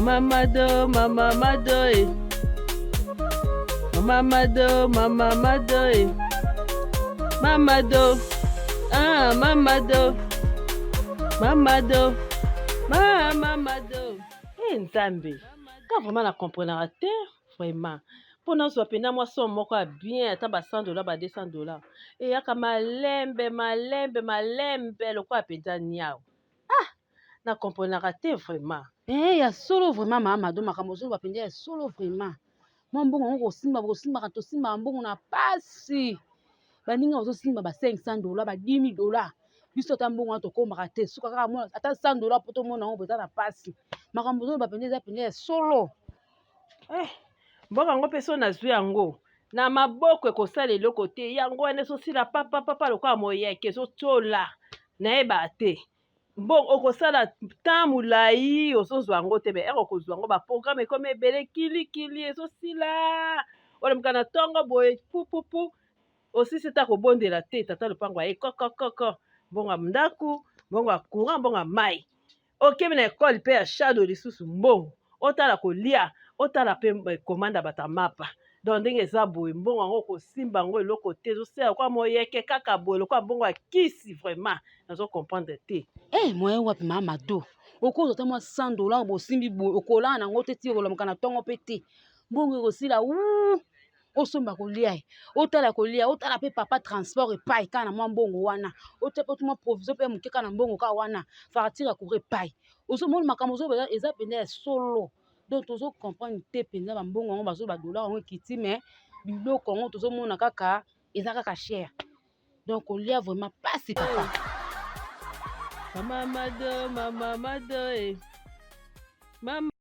Mama Mado, Mama Mado, eh. Mama Mado, Mama Mado, eh. Mama Do, ah, Mama Do, Mama Do, Mama Mado. Eh, Nzambe, ka vraiment na comprenaka te vraiment mpo nazwa mpenza mwa somme moko ya bien ata ba 100 dollar, ba 200 dollar, eyaka malembe malembe malembe lokola mpenza niau. Ah, na comprenaka te vraiment. Eh, ya solo vraiment, mama Mado, makambo ozoloba mpenza ya solo vraiment. Mwa mbongo yango kosimba, kosimbaka, tosimbaka mbongo na pasi. Baninga bazosimba ba 500 dollar, ba 10 000 dollar, biso ata mbongo wana tokomaka te. Suka kaka mona ata 100 dollar mpo tomona yango eza na pasi. Makambo ozoloba mpenza eza mpenza ya solo. Eh, mboka yango mpe so nazwi yango na maboko, ekosala eloko te. Yango wana ezosila papapapa lokola moyeke, ezotiola, nayeba te. Mbongo okosala temps molai, ozozwa yango te. Mais ere okozwa yango, baprogramme ekomi ebele, kilikili ezosila. Olamuka na ntongo boye, pupupu, osisi ta kobondela te, tata lopango aye kokokoko, mbongo ya ndako, mbongo ya courant, mbongo ya mai, okemi na ekole mpe ya Shado lisusu mbongo, otala kolia, otala mpe commande ya bato ya mapa. Donc ndenge eza boye, mbongo yango kosimba yango eloko te, ezosala lokola moyeke kaka boye, lokola mbongo ya kisi. Vraiment nazo comprendre te. Eh, moyen wapi, mama Mado? Okozwa ata mwa 100 dollar, bosimbi boye, okolala nango te ti okolamuka na ntongo mpe te. Mbongo ekosila wu, osomba kolia ye, otala kolia, otala mpe papa transport epai kaka na mwa mbongo wana, otia mpe mwa provision mpe moke kaka na mbongo kaka wana, facture ya courant epai. Ozomona makambo ozoba eza mpenza ya solo. Donc tozo comprendre te mpenza. Bambongo yango bazo, badollar yango ekiti, mais biloko yango tozomona kaka eza kaka cher. Donc kolia vraiment pasi, papa. Mama Mado, Mama Mado, eh. Mama.